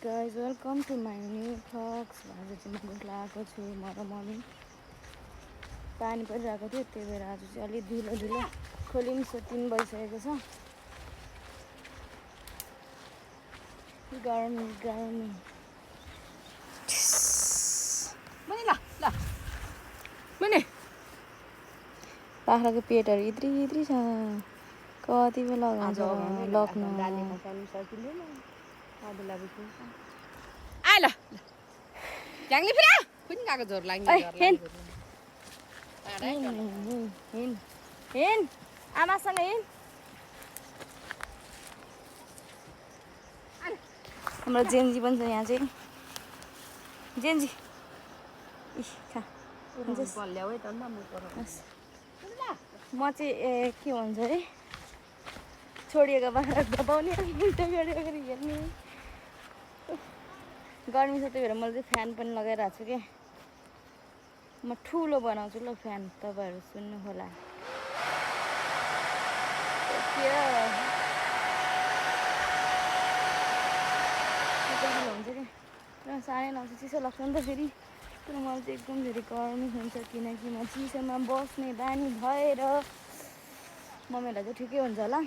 guys, welcome to my new vlogs. आज चाहिँ म गोठला आएको छु म र मम्मी। पानी परिरहेको थियो त्यही भएर आज चाहिँ अलि ढिलो ढिलो खोल्यौँ। 3 बजिसकेको छ। गर्मी गर्मी मनी ल ल मनी बाख्राको पेटहरू इद्री इद्री छ। कति बेला लगाउँछ लग्न आइ ल जाङली फिरा कुन गएको जोर लाग्ने हिँड आमासँग हिँड। हाम्रो जेन्जी पनि छ यहाँ चाहिँ। जेन्जी खा म चाहिँ के भन्छ अरे छोडिएको बाख्रा दबाउने उल्टा गरेर हेर्ने। गर्मी छ त्यही भएर मैले चाहिँ फ्यान पनि लगाइरहेको छु क्या। म ठुलो बनाउँछु ल फ्यान, तपाईँहरू सुन्नु होला। हुन्छ क्या साह्रै लाउँछ, चिसो लाग्छ नि त फेरि। तर मलाई चाहिँ एकदम धेरै गर्मी हुन्छ किनकि म चिसोमा बस्ने बानी भएर। मम्मीहरूलाई चाहिँ ठिकै हुन्छ होला।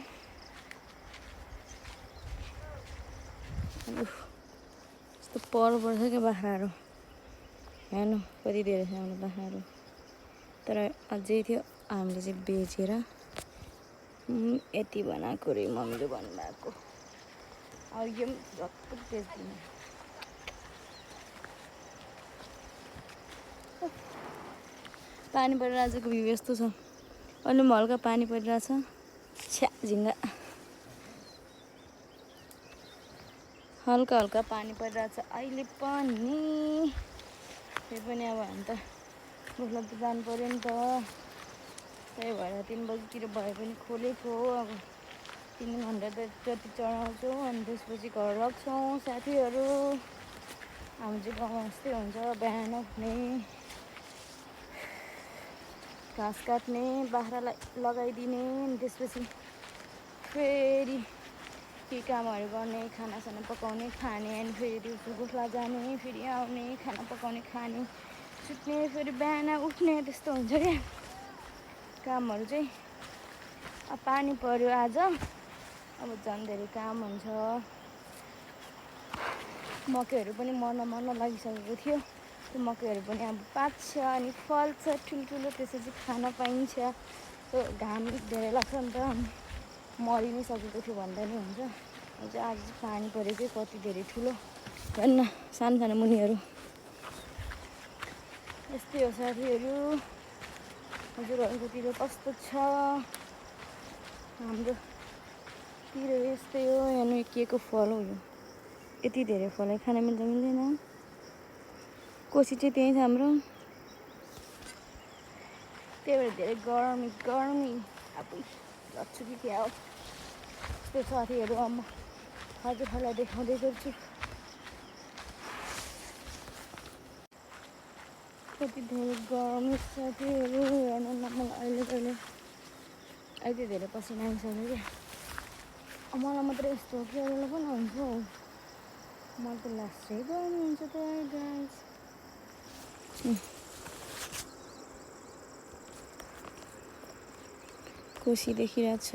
यस्तो पर पर्छ क्या बाख्राहरू। हेर्नु कति धेरै छ हाम्रो बाख्राहरू। तर अझै थियो हामीले चाहिँ बेचेर यति बनाएको रे मम्मीले भन्नुभएको। अब यो पनि झट्पट बेच्दिनँ। पानी परेर आजको भ्यू यस्तो छ। अलि पनि हल्का पानी परिरहेछ। छ्या झिङ्गा हल्का हल्का पानी परिरहेछ अहिले पनि। फेरि पनि अब हामी त गोठला त जानु पऱ्यो नि त। त्यही भएर 3 बजीतिर भए पनि खोलेको। अब 3 घन्टा त जति चढाउँछौँ अनि त्यसपछि घर राख्छौँ साथीहरू। हामी चाहिँ गाउँमा यस्तै हुन्छ। बिहान उठ्ने, घाँस काट्ने, बाख्रालाई लगाइदिने, अनि त्यसपछि फेरि के कामहरू गर्ने, खानासाना पकाउने, खाने, अनि फेरि दिउँसो गोठला जाने, फेरि आउने, खाना पकाउने, खाने, सुत्ने, फेरि बिहान उठ्ने, त्यस्तो हुन्छ क्या कामहरू चाहिँ। अब पानी पर्यो आज, अब झन् धेरै काम हुन्छ। मकैहरू पनि मर्न लागिसकेको थियो। त्यो मकैहरू पनि अब पाक्छ अनि फल्छ ठुल्ठुलो, त्यसपछि खान पाइन्छ। त्यो घाम धेरै लाग्छ नि त, मरि नै सकेको थियो भन्दा नि हुन्छ। आज चाहिँ पानी परेको कति धेरै ठुलो। हेर्न सानो सानो मुनिहरू यस्तै हो साथीहरू। हजुरहरूकोतिर कस्तो छ? हाम्रोतिर यस्तै हो। हेर्नु के को फल हो यो? यति धेरै फल खान मिल्छ मिल्दैन? कोसी चाहिँ त्यहीँ छ हाम्रो। त्यही भएर धेरै गर्मी गर्मी। अब लड्छु कि क्या हो यस्तो साथीहरू। अब म हजुरहरूलाई देखाउँदै गर्छु कति धेरै गर्मी साथीहरू। हेर्नु न मलाई अहिले धेरै पसिना आइसक्यो क्या। मलाई मात्रै यस्तो हो कि अरूलाई पनि हुन्छ हौ। मलाई त लास्टै गर्मी हुन्छ त गाइस। कोसी देखिरहेछ।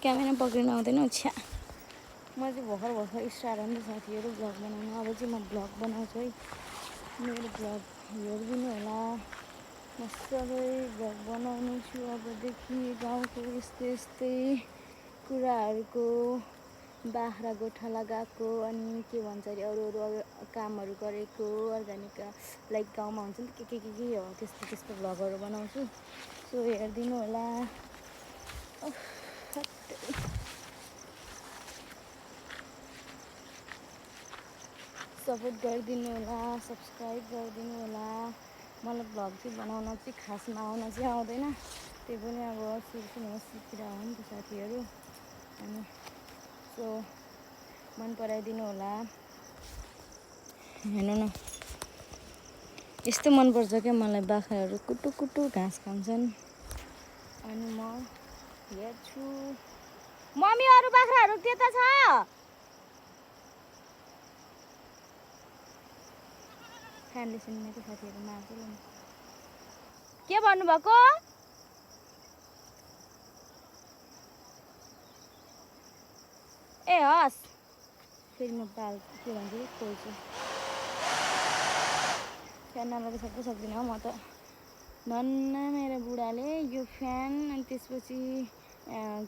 क्यामेरा पक्रिन आउँदैन छ्या। म चाहिँ भर्खर स्टार्ट हो नि त साथीहरू भ्लग बनाउन। अब चाहिँ म भ्लग बनाउँछु है। मेरो भ्लग हेरिदिनु होला। म सबै भ्लग बनाउनु छु अबदेखि। गाउँको यस्तै कुराहरूको, बाख्रा गोठा लगाएको, अनि के भन्छ अरे अरू कामहरू गरेको, अर्ग्यानिक लाइक गाउँमा हुन्छ नि त के हो त्यस्तो भ्लगहरू बनाउँछु। सो हेरिदिनु होला। सपोर्ट गरिदिनु होला, सब्सक्राइब गरिदिनु होला। मलाई भ्लग चाहिँ बनाउन चाहिँ खासमा आउन चाहिँ आउँदैन। त्यही पनि अब सुरुमा सिकिरहेको हो नि त साथीहरू। अनि सो मन पराइदिनु होला। हेर्नु न यस्तो मनपर्छ क्या मलाई। बाख्राहरू कुटु घाँस खान्छन् अनि म हेर्छु। मम्मी अरू बाख्राहरू त्यता छ? फ्यानले सुन्नेको साथीहरू मार्छु ल। के भन्नुभएको? ए हस् फेरि म पाल के भन्छु खोल्छु। फ्यान नलगाइ सक्दिनँ म त। धन्न मेरो बुढाले यो फ्यान अनि त्यसपछि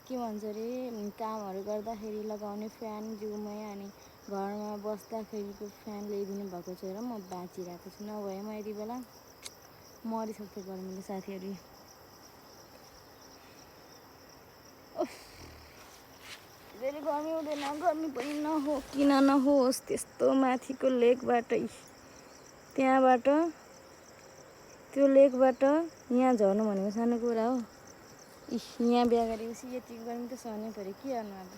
के भन्छ अरे कामहरू गर्दाखेरि लगाउने फ्यान जिउमै अनि घरमा बस्दाखेरिको फ्यान ल्याइदिनु भएको छ र म बाँचिरहेको छु। नभए म यति बेला मरिसक्थेँ गर्मीले साथीहरू। धेरै गर्मी हुँदैन, गर्मी पनि किन नहोस् त्यस्तो माथिको लेकबाट त्यहाँबाट त्यो लेकबाट यहाँ झर्नु भनेको सानो कुरा हो। यहाँ बिहा गरेपछि यति गर्मी त सहनै पऱ्यो, के गर्नु अब।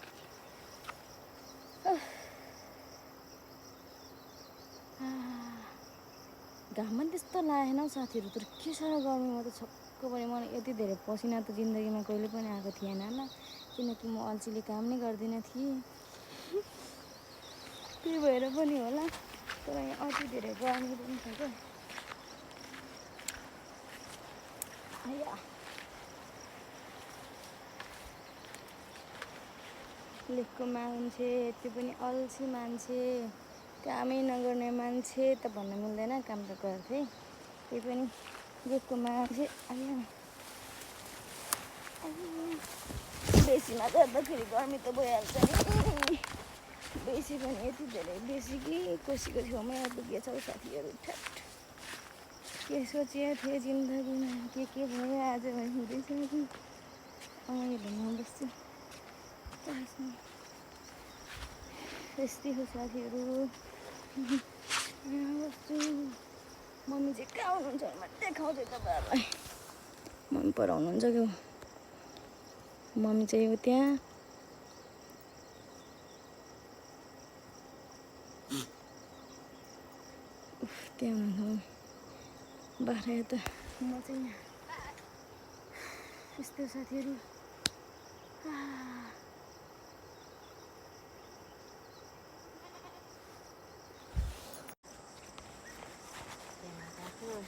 घाम पनि त्यस्तो लागेन हौ साथीहरू, तर के साह्रो गर्मी। म त छक्क परेँ। मलाई यति धेरै पसिना त जिन्दगीमा कहिले पनि आएको थिएन ल, किनकि म अल्छीले काम नै गर्दिनँ थिएँ। त्यही भएर पनि होला, तर यहाँ अति धेरै गर्मी पनि छ क्या। लेखको मान्छे त्यो पनि अल्छी मान्छे, कामै नगर्ने मान्छे त भन्न मिल्दैन, काम त गर्थे। त्यही पनि लेखको मान्छे बेसीमा गर्दाखेरि गर्मी त भइहाल्छ नि। बेसी पनि यति धेरै बेसी कि कोसीको छेउमै आइपुगेछ हौ साथीहरू। ठ्याट के सोचेको थिएँ जिन्दगीमा के भयो आज हुँदैछ कि अगाडि बस्छु यस्तै हो साथीहरू। बस्छु। मम्मी चाहिँ कहाँ हुनुहुन्छ म देखाउँछु तपाईँहरूलाई। मम्मी पर हुनुहुन्छ क्या, मम्मी चाहिँ हो त्यहाँ। त्यहाँ हुनुहुन्छ बाख्रा यता, म चाहिँ यहाँ। यस्तो साथीहरू।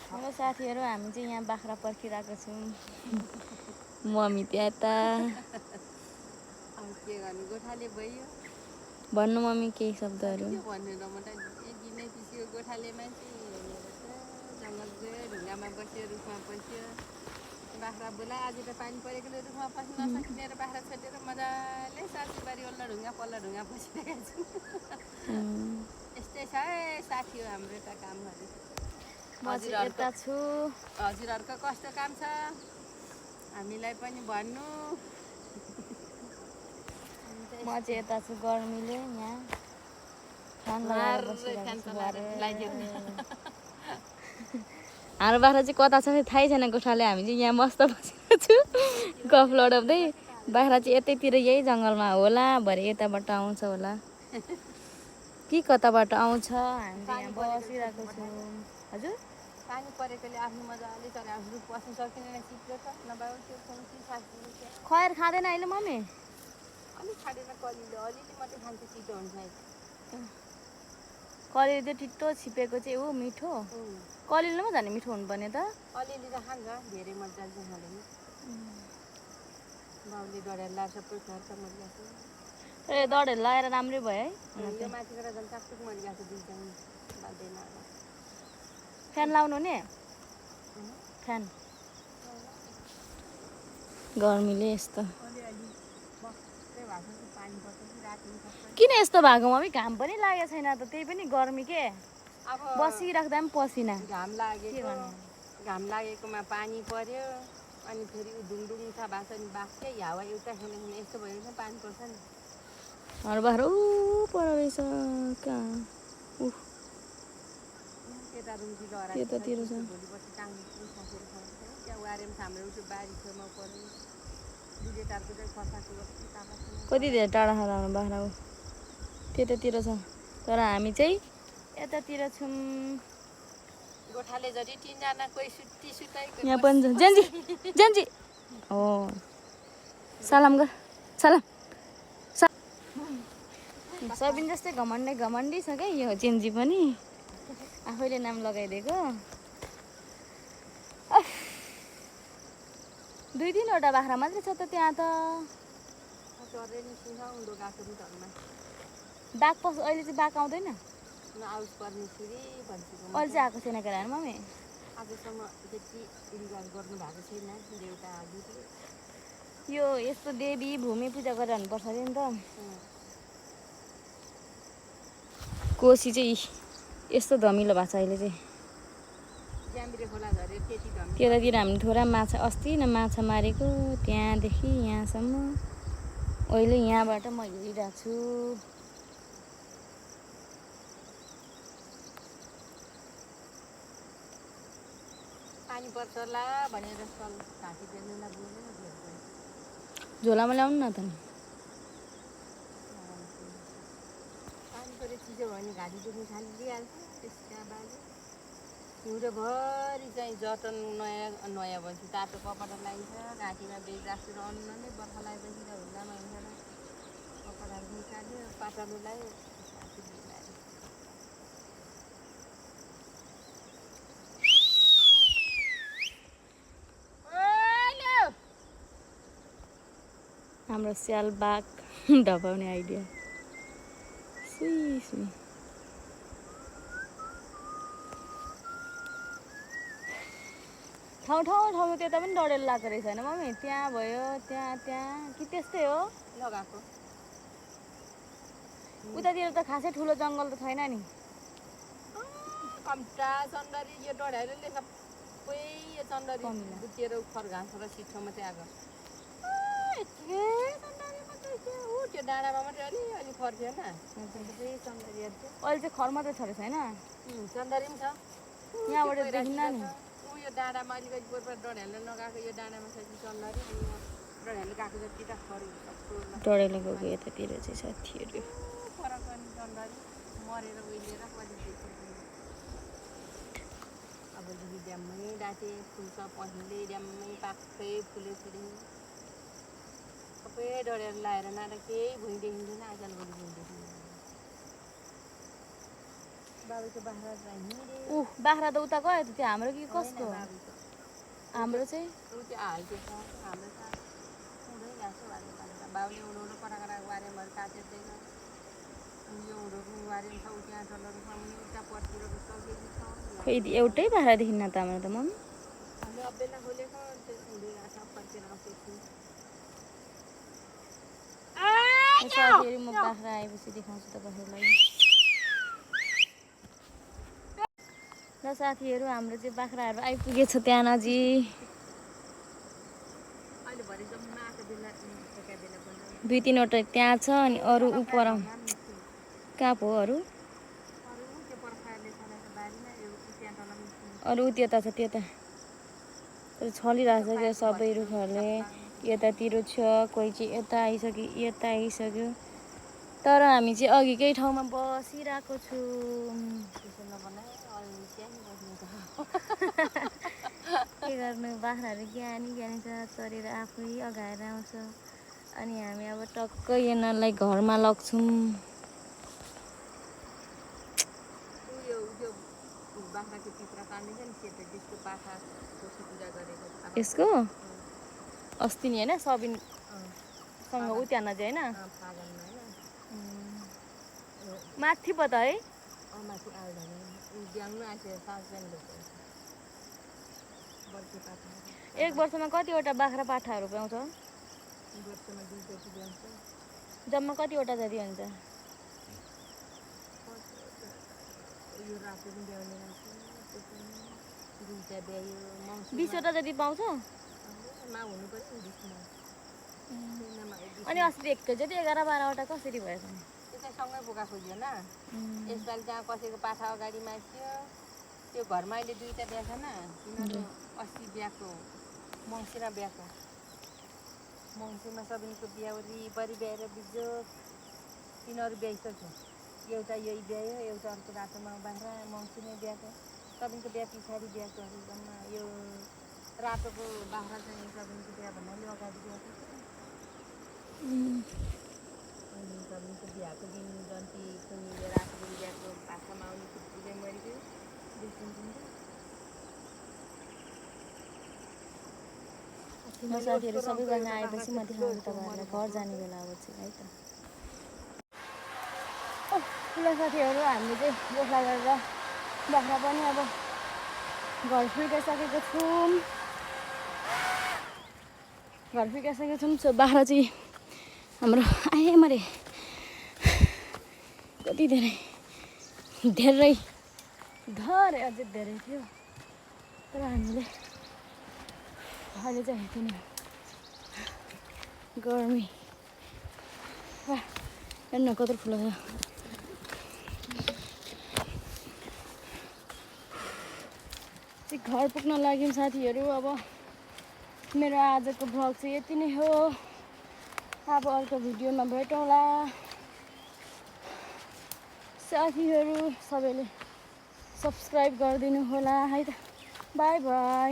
हेलो साथीहरू, हामी चाहिँ यहाँ बाख्रा पर्खिरहेको छौँ। मम्मी त्यहाँ त के गर्नु, गोठाले भयो भन्नु मम्मी केही शब्दहरू। भन्नु र म त दिनै पिस्यो। गोठाले मान्छे जङ्गल गयो, ढुङ्गामा बस्यो, रुखमा बस्यो। बाख्रा बोलायो। आज त पानी परेकोले रुखमा पस्न नसकिने र बाख्रा छोडेर मजाले साथीबारी वल्लो ढुङ्गा पल्लो ढुङ्गा बसिरहेको छु। यस्तै छ है साथी हो हाम्रो यता कामहरू। यता छु। हजुरहरूको कस्तो काम छ हामीलाई पनि भन्नु। म चाहिँ यता छु गर्मीले यहाँ फ्यान लगाएर बसिरहेको छु। हाम्रो बाख्रा चाहिँ कता छ थाहै छैन गोठाले। हामी चाहिँ यहाँ मस्त बसेको छु गफ लडाउँदै। बाख्रा चाहिँ यतैतिर यही जङ्गलमा होला, भरे यताबाट आउँछ होला कि कताबाट आउँछ। हामी यहाँ बसिरहेको छौँ। हजुर पानी परेकोले आफ्नो मजाले तर रुख बस्नु सकिँदैन, चिप्लो छ। नभए त्यो खुम्ची साथी खैर खाँदैन अहिले मम्मी? अलिक खाँदैन, कलिलो अलिअलि मात्रै खान्छ, छिटो हुन्छ। कलिलो चाहिँ छिट्टो छिपेको चाहिँ हो मिठो। कलिलो पो झन् मिठो हुनुपर्ने त। अलिअलि त खान्छ, धेरै मजाले चाहिँ खाँदैन। बाउले डढेर लाएर सबै खर्च मरिरहेको छ। ए डढेर लगाएर राम्रै भयो है। यो माथिबाट झन् चाकचुक मरिरहेको छ दुईजना बाँध्दैन। फ्यान लाउनु नि, फ्यान गर्मीले यस्तो। किन यस्तो भएको मम्मी? घाम पनि लागेको छैन त, त्यही पनि गर्मी के। अब बसिराख्दा पनि पसिना। घाम लागेकोमा पानी पर्यो, अनि फेरि ढुङढुङ छ भएको नि बाख्रै हावा एउटा खेल्ने यस्तो भयो भने पानी पर्छ नि। हाम्रो बाख्रा पर रहेछ कहाँ? त्यतातिर छ। भोलिपर्सि टाङ्गो सासेर खान्छ त्यहाँ वारेमा हाम्रो त्यो बारी छेउमा पर्यो। दुधेटारको चाहिँ खसाको कति धेरै टाढा छ हाम्रो बाख्रा हो त्यतातिर छ, तर हामी चाहिँ यतातिर छौँ। गोठाले जति तिनजना कोही सुत्ती सुताइ यहाँ पनि छ। जेन्जी जेन्जी हो, सलाम गर, सलाम। सबिन जस्तै घमण्डै छ क्या यो जेन्जी पनि। आफैले नाम लगाइदिएको 2-3वटा बाख्रा मात्रै छ त त्यहाँ त चरे निस्किन्छ उँधो गएको रुटहरूमा बाघ अहिले चाहिँ बाघ आउँदैन आउस पर्ने सिरी भन्छेको अहिले चाहिँ आएको छैन केरा मम्मी आजसम्म त्यति रिवाज गर्नु भएको छैन देउता हजुरले यो यस्तो देवी भूमि पूजा गरिरहनुपर्छ अरे नि त कोसी चाहिँ यस्तो धमिलो भएको छ अहिले चाहिँ त्यतातिर हामीले थोडा माछा अस्ति न माछा मारेको त्यहाँदेखि यहाँसम्म अहिले यहाँबाट म हिँडिरहेको छु पानी पर्छ होला भनेर घाँटी बेल्नुलाई बोल्नु झोलामा ल्याउनु न त पानी पऱ्यो चिसो भयो भने घाँटी दुख्नु थालिदिइहाल्छ त्यसका बाजे हिउँदोभरि चाहिँ जतन नयाँ नयाँ भएपछि तातो कपडा लगाइन्छ घाँटीमा बेग राखेर अन्न नै बर्खा लगाएपछि त हुँदामा हिँडेर कपडाहरू निकाल्यो पातलो लगायो घाँटी बिगाऱ्यो हाम्रो स्याल बाघ ढपाउने आइडिया सुई ठाउँ त्यता पनि डढेर लगाएको रहेछ होइन मम्मी त्यहाँ भयो त्यहाँ कि त्यस्तै हो लगाएको उतातिर त खासै ठुलो जङ्गल त छैन नि कम्टा चन्दरी यो डढाइले सबै यो चन्दरी बुटिएर खर घाँस र सिठो मात्रै आएको त्यो डाँडामा मात्रै अलिअलि खर्थ्यो होइन चन्दरी अहिले चाहिँ खर मात्रै छ रहेछ होइन चन्दरी पनि छ यहाँबाट देखिन्न नि यो डाँडामा अलिकति बोरबाट डढाइले नगएको यो डाँडामा छ चन्दरी डढाइले गएको जति त खर डढेलो गएको यतातिर चाहिँ साथीहरू फरक पनि चन्दरी मरेर उहिलेर कति अबदेखि ड्याम्मै डाँटे फुल्छ पहिले ड्याम्मै पाक्कै फुले सबै डढेर लाएर न केही भुइँ देखिँदैन आजलभरि भुइँ देखिँदैन बाबुको बाख्रा चाहिँ बाख्रा त उता गयो त त्यो हाम्रो कि कसको हाम्रो चाहिँ त्यो हाल्थ्यो हाम्रो त उडै गएको छ बाबुले उडो करा वारे मैले काटेर यो उडोको वारे छ उ त्यहाँ तल रुखमा पनि उता पर्तिर सकेको छ खोइ एउटै बाख्रा देखिन्न त हाम्रो त मम्मी हामीले अबेला खोलेको त्यो उडै गएको छ फर्केर आउँछु साथीहरू म बाख्रा आएपछि देखाउँछु तपाईँहरूलाई ल साथीहरू हाम्रो चाहिँ बाख्राहरू आइपुगेछ त्यहाँ नजिक 2-3वटा त्यहाँ छ अनि अरू उपर कहाँ पो अरू त्यता छ त्यता तर छलिरहेको छ क्या सबै रुखहरूले यतातिर छ कोही चाहिँ यता आइसक्यो तर हामी चाहिँ अघिकै ठाउँमा बसिरहेको छु के गर्नु बाख्राहरू ज्ञानी छ चरेर आफै अघाएर आउँछ अनि हामी अब टक्कै यिनीहरूलाई घरमा लग्छौँ यसको अस्ति नि होइन सबिनसँग उ त्यहाँ नजिक होइन माथि पो त है एक वर्षमा कतिवटा बाख्रा पाठाहरू पाउँछ जम्मा कतिवटा जति हुन्छ 20वटा जति पाउँछ अनि अस्ति एकैचोटि 11-12वटा कसरी भयो त सँगै बोका खोज्यो न यसपालि त्यहाँ कसैको पाठा अगाडि मासियो त्यो घरमा अहिले 2टा बिहा छ न तिनीहरू 80 बिहाको मङ्सिरमा बिहाको मङ्सिरमा सबिनको बिहा वरिपरि बिहाएर बिजो तिनीहरू ब्याइसक्यो एउटा यही ब्यायो एउटा अर्को रातोमा बाख्रा मङ्सिरमै बिहाको सबिनको बिहा पछाडि बिहाको जम्मा यो रातोको बाख्रा चाहिँ सबिनको बिहा भन्नाले अगाडि बिहाको सबिनको बिहाको दिन जन्ती कुनीले रातोको बिहाको भाषामा आउने खुट्टी चाहिँ मरिगयो म साथीहरू सबै बाख्रा आएपछि म देखाउँछु तपाईँहरूलाई घर जाने बेला अब चाहिँ है त। ठुलो साथीहरू हामीले चाहिँ गोठा गरेर बाख्रा पनि अब घर फर्काइसकेको छौँ। सो बाख्रा चाहिँ हाम्रो आए मरे कति धेरै धेरै अझै धेरै थियो, तर हामीले अहिले चाहिँ किन गर्मी हेर्न कत्रो ठुलो छ। चाहिँ घर पुग्न लाग्यौँ साथीहरू। अब मेरो आजको भ्लग चाहिँ यति नै हो। अब अर्को भिडियोमा भेटौँला साथीहरू। सबैले सब्सक्राइब गरिदिनु होला है त। By by.